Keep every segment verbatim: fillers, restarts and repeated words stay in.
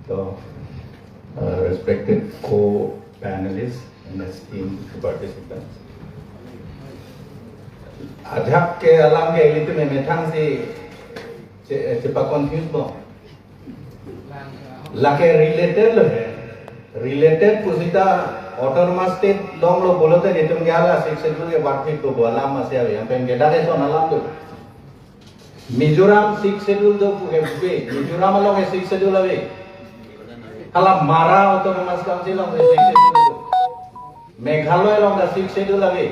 So, uh, respected co-panelists and esteemed participants. Ajahak ke alam ke ilitum methang si che-, chepa-confuse bom. Lake related lo he. Related pusita autonomous state longlo pulote nelitum ke hala Sixth Schedule ke barphit ko bo alam masih ave. Yang pen ke dak eson alam do. Mizoram Sixth Schedule do pu ke ave. Mizoram along ke Sixth Schedule ave. Hala Mara Autonomous Council along ke Sixth Schedule do. Meghalaya along ke Sixth Schedule ave.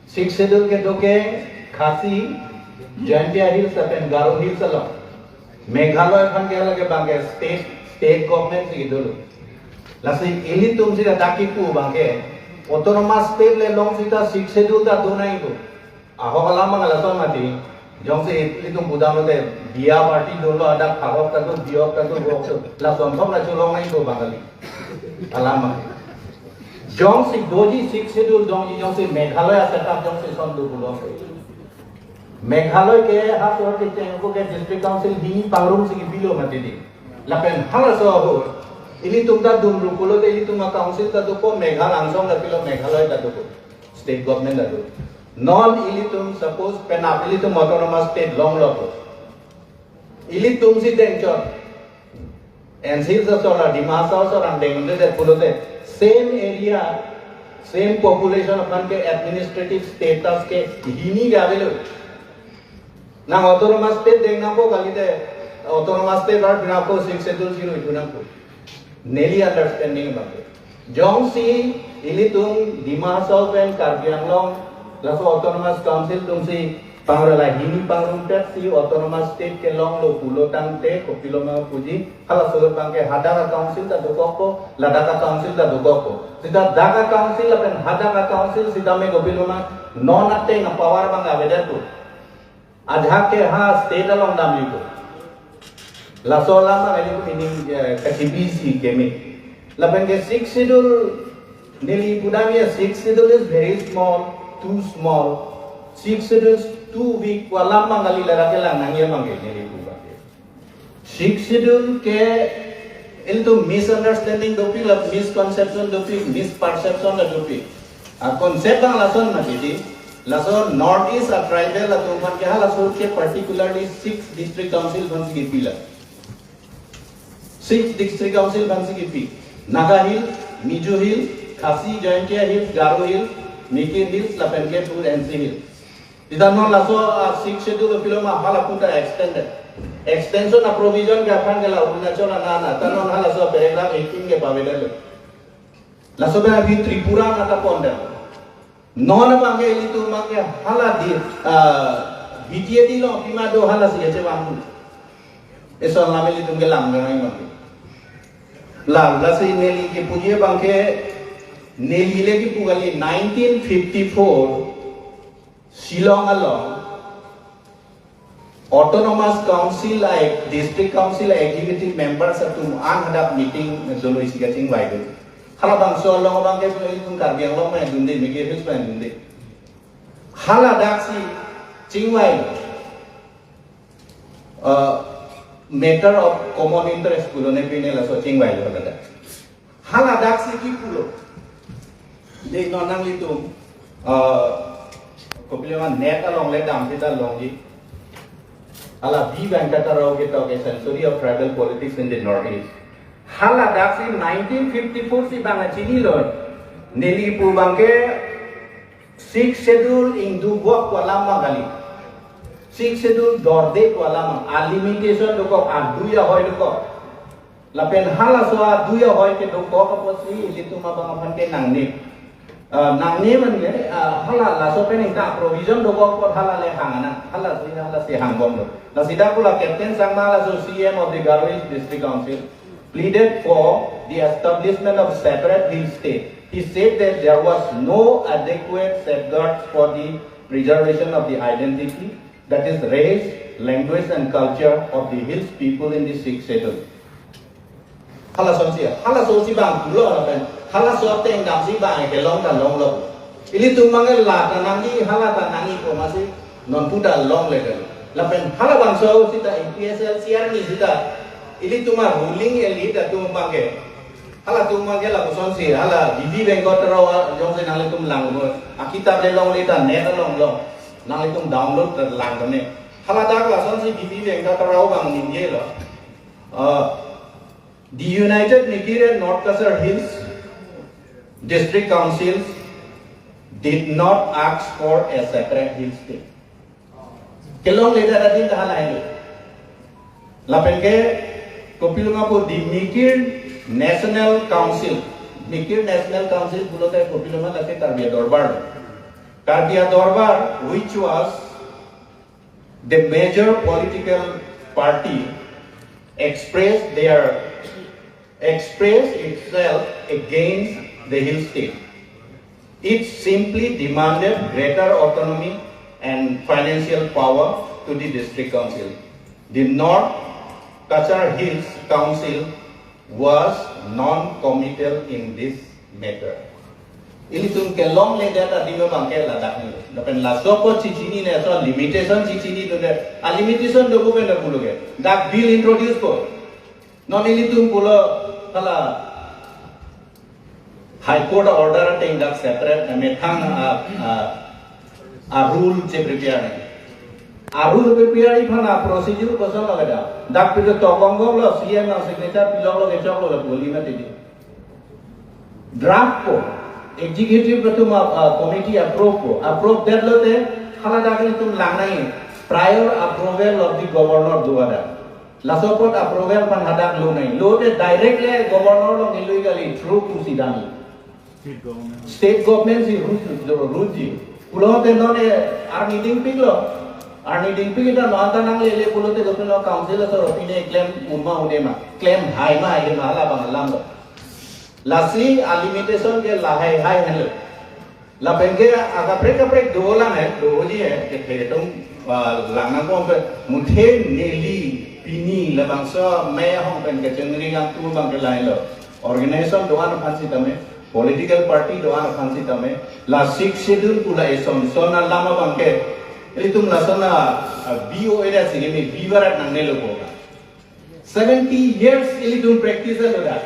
Sixth Schedule kedo ke Khasi, Jaintia Hills lapen Garo Hills along. Meghalaya aphan ke lake abang ke state, state government si dolo. Lasi ilitum si dak kipu abang ke autonomous state le long sita Sixth Schedule ta do nangji ko. Ahok alam abang lason mati. Jongsi ilitum pudam lote biya party dolo, hadak ahok ta do, biyok ta do, bok ta do. Lason thom la cholong nangji ko abang kali. Alam abang. Jongsi doji Sixth Schedule dongji, jongsi Meghalaya setup jongsi son do pulo. Meghalaya ke ha por ke cheng ko ke district council hini pangrum si kipilo mati di. Lapen halaso ahut ilitum ta dun ru pulote ilitum a-council ta dopo, Meghalaya angsong ta pilo, Meghalaya ta dopo. State government ta do. Non ilitum suppose penap ilitum autonomous state longlo ko. Ilitum si dengchot. N C Hills asor, Dima Hasao asor an dengde det pulote same area, same population aphan ke administrative status ke hini ke avelo. Nang autonomous state deng nangpo kalite, autonomous state rat nangpo, Sixth Schedule si ru nangpo. Neli understanding abang ke. Jongsi ilitum Dima Hasao pen Karbi Anglong laso autonomous council atum si pangrala hini pangrum tet si autonomous state kelonglo pulo tangte kopiloma puji, halaso abang ke hadak a-council ta dokokpo, ladak a-council ta dokokpo. Sita dak a-council lapen hadak a-council sitame kopiloma non ateng a-power abang avedet ko. Ajahak ke ha state along damji ko. Laso alam abang ilitum ining, eh, kachibi si keme. Lapen ke Sixth Schedule neli pudam ya, Sixth Schedule is very small, too small. Sixth Schedule is too weak. Ko alam abang kali, ladak kelang nangji abang ke neli pudam ya. Sixth Schedule ke ilitum misunderstanding dopik, la misconception dopik, misperception la dopik. A-concept abang lason mati di, laso North East a-tribal atum aphan ke halaso ke particularly six district council aphan si kipi la. Six district council aphan si kipi. Naga Hill, Mizo Hill, Khasi, Jaintia Hills, Garo Hills, Mikir Hills, lapen ke pu N C Hills. Sita non laso, ah, Sixth Schedule kopiloma hala puta extended. Extension a-provision ke aphan ke la Arunachal ana ana. Ta non halaso paragraph eighteen ke pavedetlo. Laso pen abhi Tripura ana ta pondetlo. Non abang ke ilitum abang ke hala di, ah, B T A D along pima do hala si kachevang. Eson alam ilitum kelang nangji abang ke. La, lasi neli kipuji abang ke neli le kipu kali nineteen fifty-four Shillong along Autonomous Council a-, District Council a-executive members atum an hadak meeting dolo isi kachingvai do. Halabangso along abang ke ilitum Karbi Anglong ma dunde, Mikir Hills ma dunde. Haladak si chingvai, uh, matter of common interest pulo ne pine laso chingvai lo haladak. Haladak si kipulo. Dei non nanglitum, eh, kopiloma net along le dam sita longji. Hala V Venkata Rao ketok ke Century of Tribal Politics in the Northeast. Haladak si nineteen fifty-four si abang chinilo. Neli pu abang ke Sixth Schedule ingduk bok ko alam abang kali. Sixth Schedule dorde ko alam abang. A-limitation dokok, adui ahoi dokok. Lapen halaso adui ahoi kedokok apotsi ilitum abang aphan ke nangne. Ah, nangne mane, ah, hala laso pen ingta provision dokok apot hala le hang ana, hala si, hala si hangbomlo. Lasi dak pu la Captain Sangma laso C M of the Garo Hills District Council pleaded for the establishment of separate hill state. He said that there was no adequate safeguards for the preservation of the identity, that is race, language and culture of the hills people in the Sixth Schedule. Halason si, halaso si abang pulo lapen, halaso ateng dam si abang kelong ta longlo. Ilitum abang la ta nangji, hala ta nangji pu masi non puta longle kan. Lapen halabangso sita A P H L C arni sita Ilitum a-ruling elite atum abangke, halatum abangke lapuson si, hala Bibi Venkata Rao a jongsi nanglitum langlo, akitap le longle ta, net along lo, nanglitum download ta lang ne. Haladak lason si Bibi Venkata Rao abang ningjelo. Uh, the United Mikir and North Cachar Hills District Council did not ask for a separate hill state. Kelongledet adim ta hala helo. Lapen ke kopiloma pu the Mikir National Council. Mikir National Council pulote kopiloma lake Karbi Dorbar. Karbi Dorbar, which was the major political party, expressed their expressed itself against the hill state. It simply demanded greater autonomy and financial power to the district council. The North Cachar Hills Council was non-committal in this matter. Ilitum kelongledet adim abangke ladak ni. Lapen laso apot chechinine, so limitation chechinine, a limitation dopo pen pulo ke. Dak bill introduce po. Non ilitum pulo hala High Court order ateng dak separate, eh, methang, ah, ah, ah, rule che-prepare. A rule prepare iphan a procedure koson lo da. Dak pito tokong gong lo, C M a signature pilok lo, kechok lo, la puli mati di. Draft po, executive atum, ah, ah, committee approve po, approve det lote, haladak ilitum lang nangji, prior approval of the governor do ada. Laso apot approval aphan hadak lo nangji. Lote direct le governor along illegally through proceeding. State government si ruj-, ruji. Pulote non e arni dingpik lo. Arni dingpik ta non ta nanglele pulote governor council aso pine klem un ma un-e ma. Klem hai ma hai ma labang alam lo. Lasi a limitation ke lahai hai henlo. Lapen ke akaprek kaprek dolang he, doji he, ke thetum, ah, lang nangkok pe, muthe neli pini labangso amei ahong pen kechengri nangtum abangke lahelo. Organization do-an aphan sitame, political party do-an aphan sitame, la Sixth Schedule pu la eson son alam abangke, ilitum lason a, ah, B O A da sini mi bibarat nangnelo ko. Seventy years ilitum practice lo da.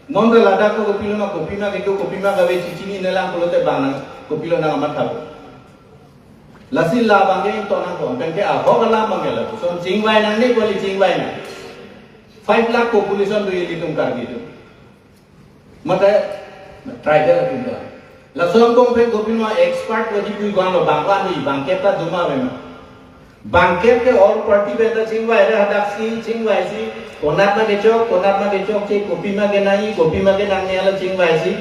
Non ta ladak ko kopiloma, kopima kedo, kopima kave chechinine lang pulote bang nang, kopiloma nang amat thap. Lasi labang ke to nangkok, pen ke ahok alam abangke lapuson chingvai nangne, kali chingvai nang. Five lakh population do ilitum Karbi atum. Mate tribal atum do. Laso angbong pen kopiloma expert wadi pui bang lo, bang ko anui, bangkep ta do ma ave ma. Bangkep ke all party pen ta chingvai re, hadak si chingvai si, konat ma kechok, konat ma kechokche, kopima kenangji, kopima kenangne, hala chingvai si.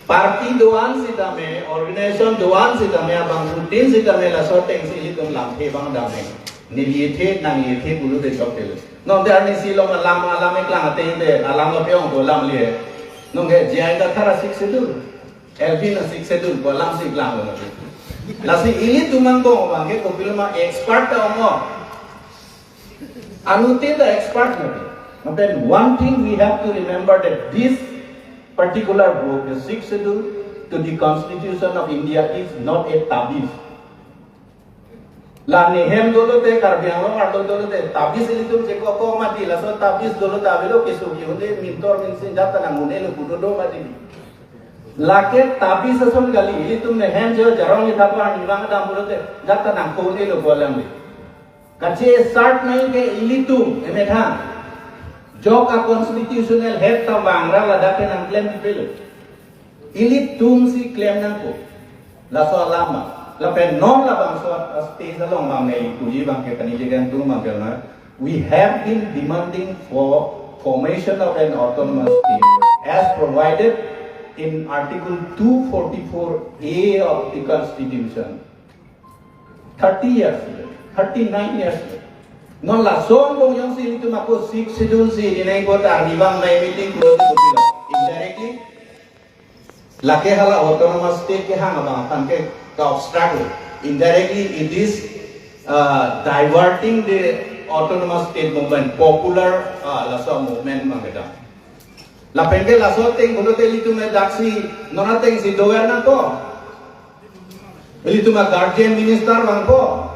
Party do-an sitame, organization do-an sitame, abang routine sitame, laso ateng si ilitum lamthe abang dam nang. Neli ethe, nangli ethe pulote chokthelo. Non te arnisi along alam, alam eklang ateng te, alam lo pe-ong ko alam le. Non ke J I Kathar a-Sixth Schedule, L P na-Sixth Schedule, ko alam si eklang lo. Lasi ilitum angbong abangke kopiloma expert ta ong-o. Anuttin ta expert nang. But then one thing we have to remember that this particular book, the Sixth Schedule to the Constitution of India, is not a tabiz. La nehem dolo te, Karbi Anglong arlo dolo te, tabiz ilitum chekok kok mati, laso tabiz dolo te avelo, keso ke un-e, mintor minsin jat ta nang un-e lo pu dodo mati. Lake tabiz ason kali, ilitum nehem jo jarong ithap arnivang dam pulote, jat ta nangkok un-e lo pu alam di. Kache-assert nangji ke ilitum, emethang. Jok a-constitutional head ta vangra ladak ke nangklem di pelo. Ilitum si klem nangkok. Laso alam ma. Lapen non labangso a-stage along abang neli puji abangke kani jegan tum abang ke na. We have been demanding for formation of an autonomous state as provided in Article two forty-four A of the Constitution. Thirty years, thirty-nine years. Non lason bong jongsi ilitum ako Sixth Schedule si ini nai kota arnivang mai meeting kulo kulo. Indirectly, lake hala autonomous state kehang abang aphan ke ka-obstruct lo. Indirectly, it is, uh, diverting the autonomous state movement, popular, uh, laso movement abang kedam. Lapen ke laso ateng pulote ilitum daksi non ateng si dover nangkok. Ilitum a-guardian minister vangpo.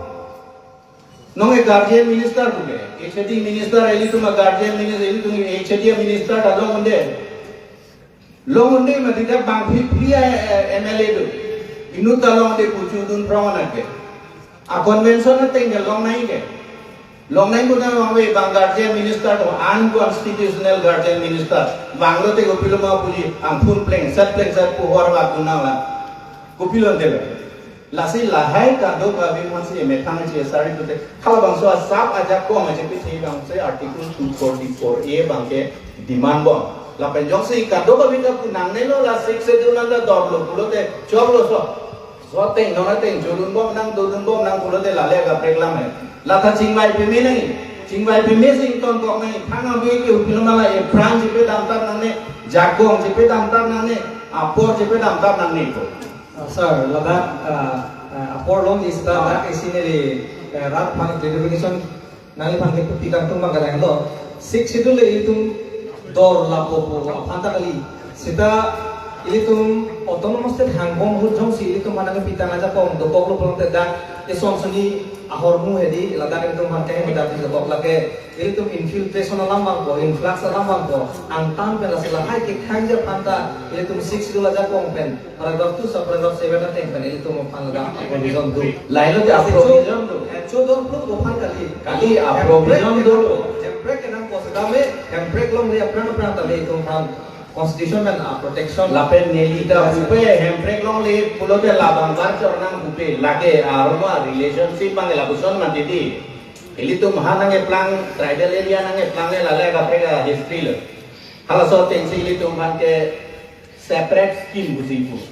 Non ke guardian minister pu ke, H A D minister, ilitum a-guardian minister, ilitum H A D minister ta long un-e. Long un-e mati ta bang phli phli a, eh, M L A do. Inut ta long un-e pu chodun phrong anak ke. A-convention ateng ke long nangji ke. Long nangji pu ta long ave bang guardian minister do, unconstitutional guardian minister. Bang lote kopilo ma puji angphun plengset plengset pu hor bak dun nang la. Kopilo ante lo. Lasi lahai kadokave aphansi emethang che sari pute. Halabangso asap ajakong ajakong si bangsi Article two forty-four A bang ke demand bom. Lapen jongsi kadokave ta pu nangnelo, la Sixth Schedule anta dor lo pulote choklo so. So ateng non ateng chodun bom nang, dodun bom nang pulote lale kaprek lam he. La ta chingvai peme nangji. Chingvai peme si ingtonkok nangji. Thang ave ke kopilo ma la aphrang chepedam tap nangne, jakong chepedam tap nangne, apor chepedam tap nangne ko. Ah, sir, ladak, ah, ah, apor longji seta dak isi neli, eh, rat aphan clarification nangliphan kepi kangtung abang ke lahelo. Sixth Schedule le ilitum dor lapo pu aphan ta kali. Seta ilitum autonomous state hangbom ahut jongsi ilitum aphan nangkepi tang ajakong dokok lo pulote dak eson soni ahormu hedi ladak ilitum aphan kehem dak dokok, lake ilitum infiltration alam vangpo, influx alam vangpo, angtan pen lasi lahai kekhangji aphan ta ilitum Sixth Schedule ajakong pen paragraph two sub paragraph seven ateng pen ilitum aphan ladak provision do. Lahelo ke a-provision do. Eh, chodon phluk aphan kali. Kali a-provision do. Hemprek kenangpo setame, hemprek longle aphrang aphrang tame itum aphan constitution pen a-protection. Lapen neli ta pupe hemprek longle pulote labang karchor nang pupe, lake aroma relationship bang lapuson mati di. Ilitum ha nangkeplang, tribal area nangkeplang le lale kaprek a-history lo. Halaso atengsi ilitum aphan ke separate scheme pusi pu.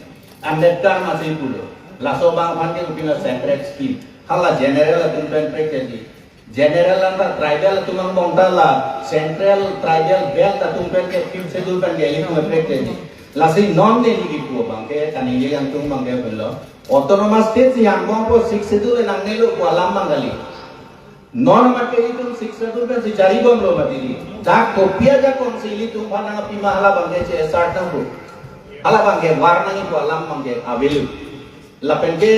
Ambedkar masi pulo. Laso bang aphan ke kopilo separate scheme. Hala general atum pen prek keji. General anta tribal atum angbong ta la Central Tribal Belt atum pen ke Fifth Schedule pen ke ilitum prek keji. Lasi non neli kipu abang ke kaningje kangtung abang ke pulo, autonomous state si angbongpo, Sixth Schedule nangnelo pu alam abang kali. Non amat ke ilitum Sixth Schedule pensi jari bomlo mati di. Dak kopi ajakong si ilitum aphan nangpi ma, halabang ke che-assert nangpo. Halabang ke war nangji pu alam abang ke available. Lapen ke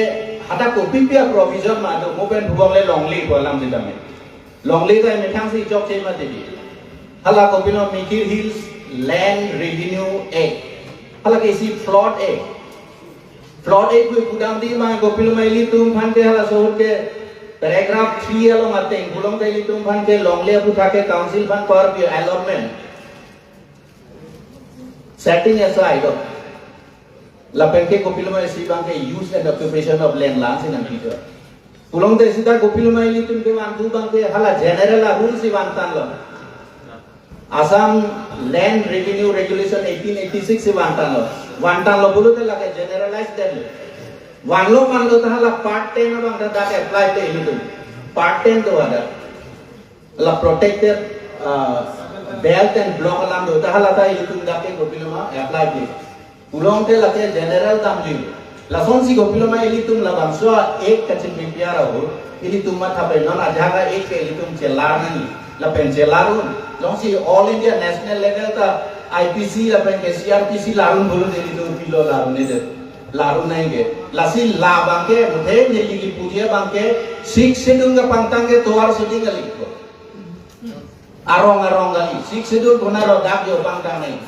hadak kopi pi a-provision ma do, mo pen bubong le longle pu alam di dame. Longle ta emethang si chokche mati di. Hala kopilo Mikir Hills Land Revenue Act. Hala ke isi Flood Act. Flood Act pu pudam di ma kopilo ma ilitum aphan ke halaso ahut ke paragraph three along ateng pulote ilitum aphan ke longle aphuthak ke council aphan power pi, allotment. Setting aside of. Lapen ke kopilo ma isi abang ke use and occupation of land la si nangpi do. Pulote seta kopilo ma ilitum kevangthu abang ke hala general a-rule si vangtanglo. Assam Land Revenue Regulation eighteen eighty-six si vangtanglo. Vangtanglo pulote lake generalize detlo. Vanglo manlo ta hala part ten abang ta dak apply te ilitum. Part ten do ada. La protected, uh, belt and block alam do ta hala ta ilitum dak ke kopilo ma apply te. Pulote lake general damji. Lasonsi kopilo ma ilitum labangso a-act kachingki piara ho. Ilitum matha pen non ajak a-act ke ilitum chelar nangji. Lapen chelar un. Jongsi All India National Level ta I P C lapen ke C R P C lar un pulote ilitum kopilo lar un-edet. Lar un nangji ke. Lasi labang ke, muthe neli kipuji abang ke, Sixth Schedule kapangtang ke tovar suding kali ko. Arong arong kali, Sixth Schedule kona lo dak jo pangtang nangji.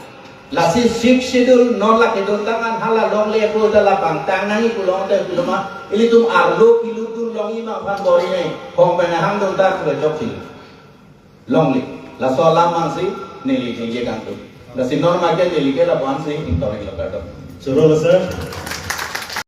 Lasi Sixth Schedule non la kedontang an hala longle pu ta la pangtang nangji pulote kopilo ma, ilitum arlo kilu dun longji ma aphan bor-i nangji, hong pen hang dun ta kure chokche. Longle. Laso alam abang si neli ningje kangtung. Lasi non ma ke neli ke lapu-an si ingtoring lo kardom. Choro lo sir.